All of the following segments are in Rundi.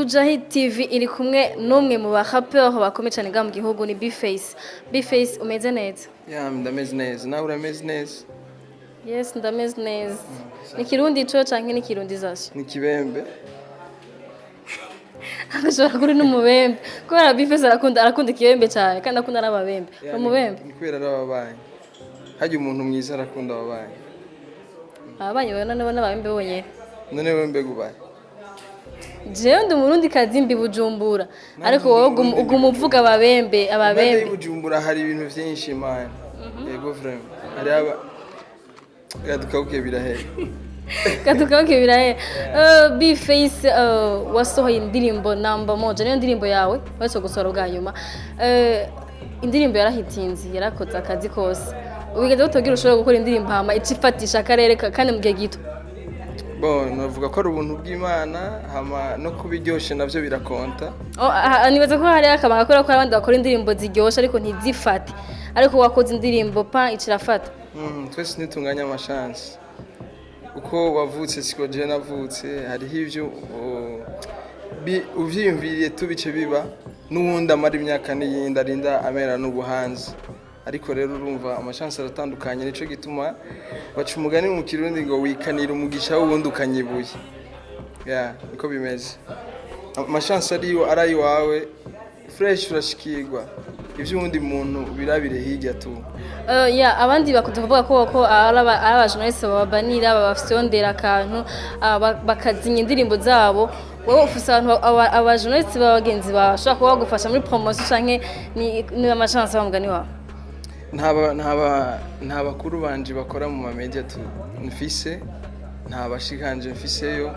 Bujahi TV iri kumwe n'umwe mu ba rappeur bakomeye cyane ngaha mu gihugu, ni B-Face. B-Face, umeze neza? Ya, ndameze neza. Nawe urameze neza? Yes, ndameze neza. Ni Kirundi ico canke ni Kirundization? Ni Kibembe. Agashobora kuri n'umubembe, kubera B-Face arakunda ikibembe cyane, kandi akunda n'ababembe. Ya, umubembe. Ni kubera ari ababanyi. Harya umuntu mwiza arakunda ababanyi. Ababanyi bawe none n'ababembe bonyene? None wewe mbega ubaye? Jewe ndi Umurundi kazi, mbi Bujumbura, ariko wowe uguma uvuga ababembe. Impande Ababembe. y'Ibujumbura hari ibintu vyinshi, man. Yego, vraiment, hari aba gadukabuke birahera. Katukabuke birahe. B-Face, wasohoye indirimbo Namba Moja, niyo ndirimbo yawe uretse gusohora bwa nyuma. Indirimbo yarahitinze, yarakoze akazi kose. Wigeze utubwira ushobora gukora indirimbo hama ica ifatisha akarere kandi mu gihe gito? Bon, navuga ko ari ubuntu bw'Imana, hama no kuba iryoshe navyo birakonta. Oh, ah, nibaza ko hari akabanga, kubera ko hari abandi bakora indirimbo ziryoshe ariko ntizifate, ariko wakoze indirimbo pa icirafata. Twese ntitunganya ama chance. Uko wavutse siko je navutse. Hariho ivyo uvyiyumviriye tubice biba, n'uwundi amara imyaka n'iyindi arinda amera n'ubuhanzi. Ariko rero urumva ama chance aratandukanye, nico gituma baca umugani mu Kirundi ngo wikanira umugisha w'uwundi ukanyibuye. Ya, niko bimeze. Ama chance ariyo ari ayiwawe, fresh, urashikirwa. Ivy'uwundi muntu birabire hirya tu. Ya, abandi bakunda kuvuga ko ari aba journaliste bababanira, babafyondera akantu, bakazinya indirimbo zabo. Wowe ufise abantu, aba journaliste b'abagenzi bawe bashobora kuba bagufasha muri promotion, canke ni ama chance wa mugani wawe? Nta bakuru banje bakora mu ma media tu mfise, nta bashikanje mfiseyo,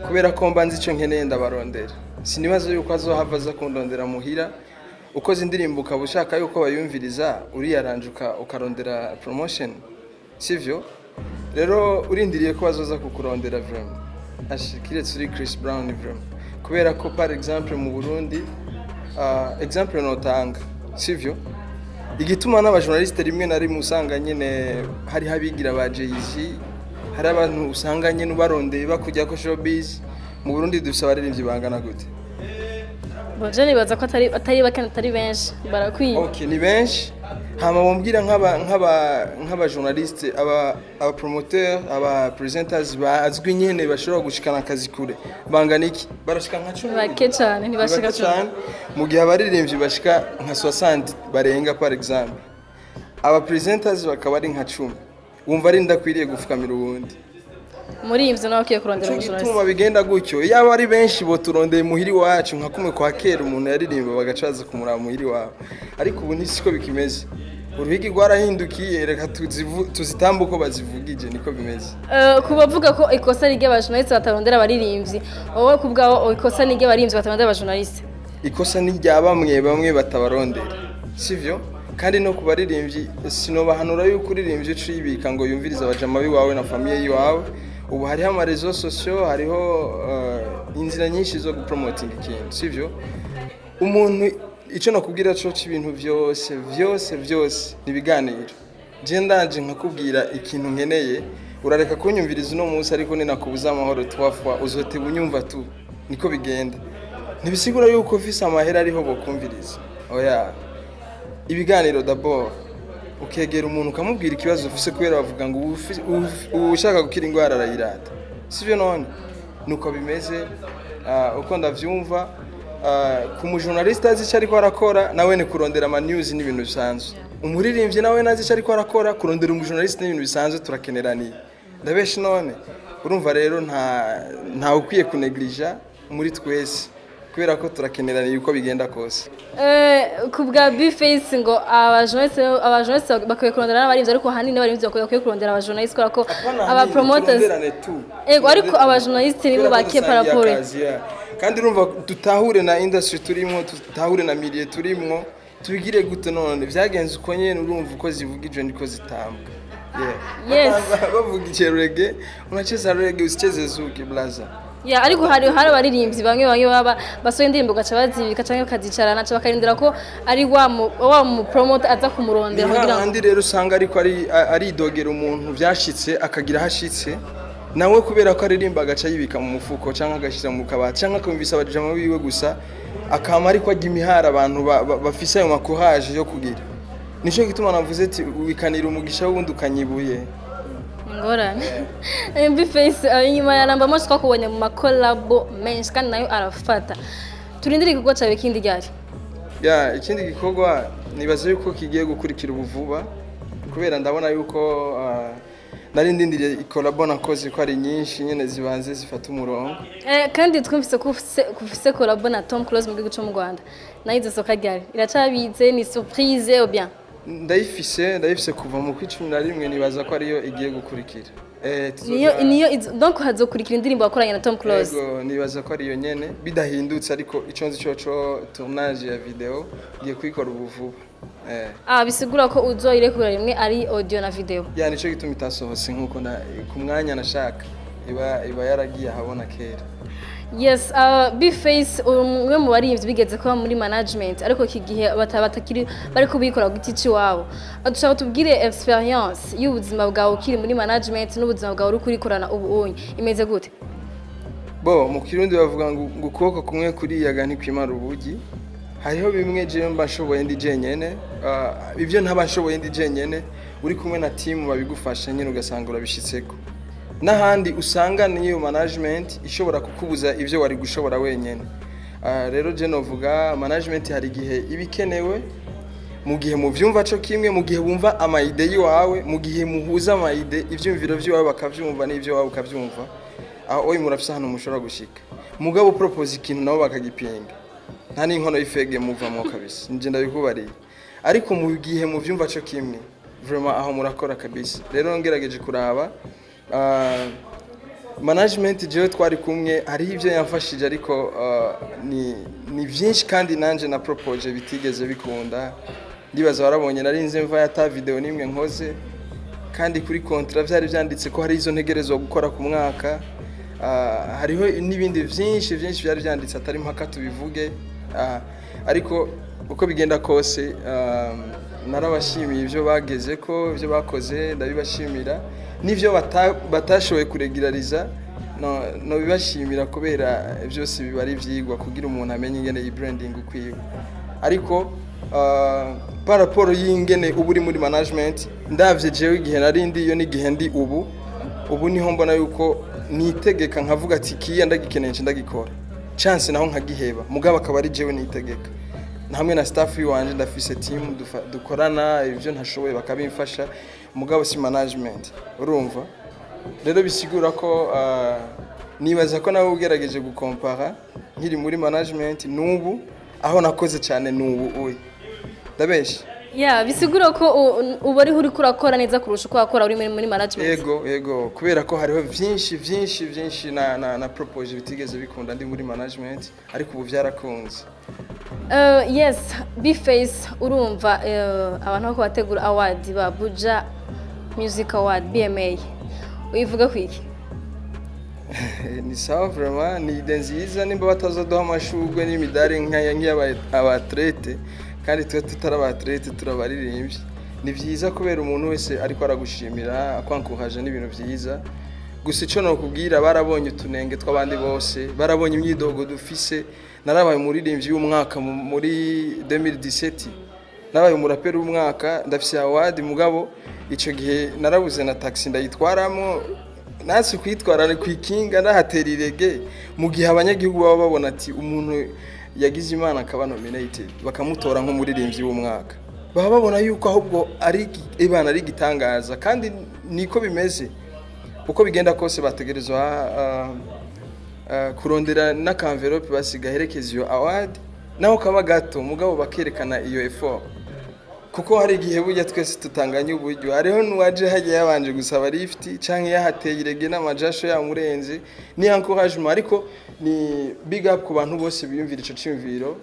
kubera ko mba nzi icyo nkeneye ndabarondera. Sinibaza yuko azohava aza kundondera muhira. Ukoze indirimbo ukaba ushaka yuko bayumviriza, uriyaranje ukarondera promotion, sivyo? Rero urindiriye ko bazoza kukurondera, vraiment, ashi kiretse uri Chris Brown, vraiment. Kubera ko par exemple mu Burundi, exemple notanga, sivyo, igituma n'aba journaliste rimwe na rimwe usanga nyine hariho abigira ba Jay-Z, hari abantu usanga nyine ubarondeye bakujya ko showbiz. Mu Burundi dufise abaririmbyi bangana gute? Bon, je nibaza ko atari bake, atari benshi, barakwiye. Okay, ni benshi. Hama bombwira nk'aba journaliste, aba promoteur, aba presenters bazwi nyene bashobora gushikana akazi kure bangana iki? Barashika nka 10? Bake cyane, ntibashika Bake 10. Cyane. Mu gihe abaririmbyi bashika nka 60 barenga, par exemple aba presenters bakaba ari nka 10, wumva ari ndakwiriye gufukamira uwundi? Muri ivyo nawe akwiye kurondera Nico umu journaliste. gituma bigenda gutyo. Yaba ari benshi boturondeye muhiri wacu, nka kumwe kwa kera umuntu yaririmba bagaca baza kumuraba muhiri wawe, ariko ubu siko bikimeze. Uruhigi rwarahindukiye, reka tuzitambe uko bazivugije, niko bimeze. Ku bavuga ko ikosa ari iry'aba journaliste batarondera abaririmbyi, wowe ku bwawe ikosa ni iry'abaririmbyi batarondera aba journaliste? Ikosa ni rya bamwe bamwe batabarondera, sivyo? Kandi no ku baririmbyi sinobahanura yuko uririmbyi uca uyibika ngo yumvirize abajama biwawe na famille yiwawe. Ubu hariho ama réseaux sociaux, hariho inzira nyinshi zo gupromotinga ikintu, sivyo? Umuntu icyo nakubwira cyo cy'ibintu byose byose byose ni ibiganiro. Je ndaje nkakubwira ikintu nkeneye, urareka kunyumviriza uno munsi, ariko ninakubuza amahoro twafwa uzoteba unyumva tu. Niko bigenda. Ntibisigura yuko ufise amahera ariho bokumviriza, oya. Ibiganiro d'abord, ukegera umuntu ukamubwira ikibazo ufise, kubera bavuga ngo uwushaka gukira indwara arayirata, sivyo? None nuko bimeze. Uko ndavyumva, ku mu journaliste azi icyo ariko arakora, nawe ni kurondera ama news n'ibintu bisanzwe. Umuririmbyi nawe nazi icyo ariko arakora, kurondera umu journaliste n'ibintu bisanzwe. Turakeneraniye, ndabesha none? Urumva rero nta ukwiye kuneglija muri twese, kubera ko turakeneraniye uko bigenda kose. Ku bwa B-Face, ngo aba journaliste bakwiye kurondera n'abaririmbyi, ariko ahanini abaririmbyi bakwiye kurondera aba journaliste, kubera ko aba promoters turonderane tu. Ego, ariko aba journaliste nibo Kubera ko bake dusangiye par rapport akazi, yeah. Kandi urumva dutahure na industry turimo, dutahure na milieu turimo, tubigire gute none? Vyagenze uko nyene. Urumva uko zivugijwe niko zitambwa. Yeah. Yes. Bavuga iche reggae, unacheza reggae, usicheze zuki, blaza. Ya, ariko hari abaririmbyi bamwe bamwe baba basohoye indirimbo gaca bazibika canke bakazicarana, ca bakarindira ko ari wa mu promoter aza kumurondera Ni kugira ngo hahandi rero usanga ariko ari aridogera umuntu vyashitse akagira hashitse. Nawe kubera ko aririmba agaca yibika mu mufuko cyangwa agashyira mu kabati cyangwa akumvisa abajama biwe gusa, akama ariko ajya imihara abantu bafise ayo makuhaje yo kugira. Nico gituma navuze ati wikanira umugisha wundi ukanyibuye. Ingorane, B-Face, inyuma ya Namba Moja twakubonye mu makolabo menshi kandi nayo arafata. Turindire igikorwa cyawe kindi ryari? Ya, ikindi gikorwa nibaza yuko kigiye gukurikira ubu vuba, kubera ndabona yuko nari ndindiriye ikolabo nakoze ko ari nyinshi nyene zibanze zifata umurongo. Kandi twumvise ko ufise collabo na Tom Close mu gihugu cyo mu Rwanda, nayo izosohoka ryari? Iracabitse, ni surprise ou bien? Ndayifise kuva mu kwa 11, nibaza ko ariyo igiye gukurikira. Niyo niyo donc hazokurikira indirimbo wakoranye na Tom Close? Yego, nibaza ko ariyo nyene bidahindutse, ariko ico nzi coco, tournage ya video ngiye kuyikora ubu vuba. Ah, bisigura ko uzoyirekura rimwe ari audio na video? Ya, nico gituma itasohotse nkuko ku mwanya nashaka, iba yaragiye ahabona kera. Yes, B-Face, umwe mu baririmbyi bigeze kuba muri management, ariko iki gihe batakiri, bari kubikora ku giti cy'iwabo. Dushaka tubwire experience y'ubuzima bwawe ukiri muri management n'ubuzima bwawe uri kurikorana ubu unye imeze gute? Bo mu Kirundi bavuga ngo ukuboko kumwe kuriyaga ntikwimara ubugi. Hariho bimwe jewe mba nshoboye ndi jenyene, ibyo ntaba nshoboye ndi jenyene, uri kumwe na team babigufasha nyine ugasanga urabishitseko. N'ahandi usanga n'iyo management ishobora kukubuza ibyo wari gushobora wenyene. Rero je novuga management hari igihe iba ikenewe, mu gihe muvyumva co kimwe, mu gihe bumva ama idées yiwawe, mu gihe muhuza ama idées, ivyumviro vy'iwawe bakavyumva n'ivyo wawe ukavyumva, aho oyi murafise ahantu mushobora gushika. Mugabo propose ikintu nabo bakagipinga, nta n'inkono y'ifege muvamo kabisa, nje ndabikubariye. Ariko mu gihe muvyumva co kimwe, vraiment aho murakora kabisa. Rero ngerageje kuraba management jewe twari kumwe, hariho ibyo yamfashije, ariko ni byinshi kandi nanje na propose bitigeze bikunda. Ndibaza warabonye narinze mva yata video nimwe nkoze, kandi kuri contrat byari byanditse ko hari izo ntegerezwa gukora ku mwaka. Hariho n'ibindi byinshi byinshi byari byanditse atari mpaka tubivuge. Ariko uko bigenda kose, narabashimiye ibyo bageze ko ibyo bakoze ndabibashimira, n'ibyo batashoboye kuregulariza no bibashimira, kubera byose biba ari ivyigwa kugira umuntu amenye ingene iyi branding ukwiwe. Ariko par rapport y'ingene uba uri muri management, ndavye jewe igihe nari ndi iyo n'igihe ndi ubu, ubu niho mbona yuko nitegeka nkavuga ati kiya ndagikeneye nce ndagikora, chance naho nkagiheba, mugabo akaba ari jewe nitegeka hamwe na staff yiwanje. Ndafise team dukorana, ibyo ntashoboye bakabimfasha, mugabo si management. Urumva rero bisigura ko nibaza ko nawe ugerageje gukompara nkiri muri management n'ubu, aho nakoze cyane n'ubu uyu ndabeshe? Ya, bisigura ko ubu ariho uriko urakora neza kurusha uko wakora uri muri management? Yego, kubera ko hariho byinshi byinshi byinshi na propose bitigeze bikunda ndi muri management, ariko ubu byarakunze. Yes, B-Face, urumva abantu bako bategura award ba Buja Music Award, BMA, uyivuga ku iki? Ni sawa vraiment, ni idée nziza. Nimba batazaduha amashurwe n'imidari nk'iy'aba athlètes, kandi twe tutari aba athlètes, turabaririmbyi, ni byiza kubera umuntu wese ariko aragushimira akwankuhaje n'ibintu byiza. Gusa icyo nokubwira, barabonye utunenge tw'abandi bose, barabonye imyidogo dufise. Narabaye umuririmbyi w'umwaka muri 2017, nabaye umuraperi w'umwaka, ndafise award, mugabo icyo gihe narabuze na taxi ndayitwaramo, natse kwitwara ku ikinga ndahatera irege. Mu gihe abanyagihugu baba babona ati umuntu yagize Imana akaba nominated, bakamutora nk'umuririmbyi w'umwaka, baba babona yuko ahubwo ari ibana ari igitangaza, kandi niko bimeze. Uko bigenda kose bategerezwa kurondera n'aka enveloppe basiga herekeza iyo award, naho kaba gato, mugabo bakerekana iyo effort, kuko hari igihe burya twese tutanganya uburyo. Hariho n'uwaje hagiye yabanje gusaba lift canke yahateye irege n'amajasho yamurenze. Ni encouragement, ariko ni big up ku bantu bose biyumvira ico ciyumviro,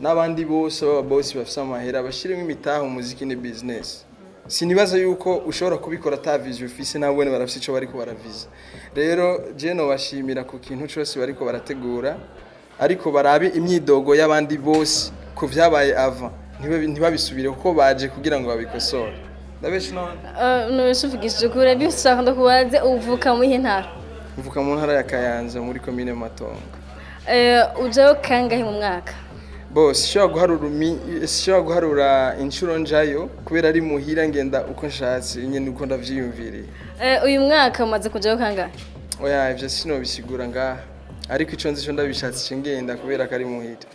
n'abandi bose baba boss bafise amahera bashiremo imitahe. Umuziki ni business, sinibaza yuko ushobora kubikora ata vision ufise. Nabone barafise ico bariko baraviza. Rero je nobashimira ku kintu cose bariko barategura, ariko barabe imyidogo y'abandi bose ku vyabaye avant, ntibabisubire, kuko baje kugira ngo babikosore. Ndabeshe none? Nubeshe, uvugishije ukuri. Bishaka ndakubaze, uvuka mu iyihe ntara? Mvuka mu ntara ya Kayanza, muri komine Matongo. Ujayo kangahe mu mwaka? Bo, sishobora guharura inshuro njayo kubera ari muhira, ngenda uko nshatse nyene, uko ndavyiyumviriye. Uyu mwaka umaze kujayo kangahe? Oya, ivyo sinobisigura ngaha, ariko ico nzi co ndabishatse ngenda kubera ko ari muhira.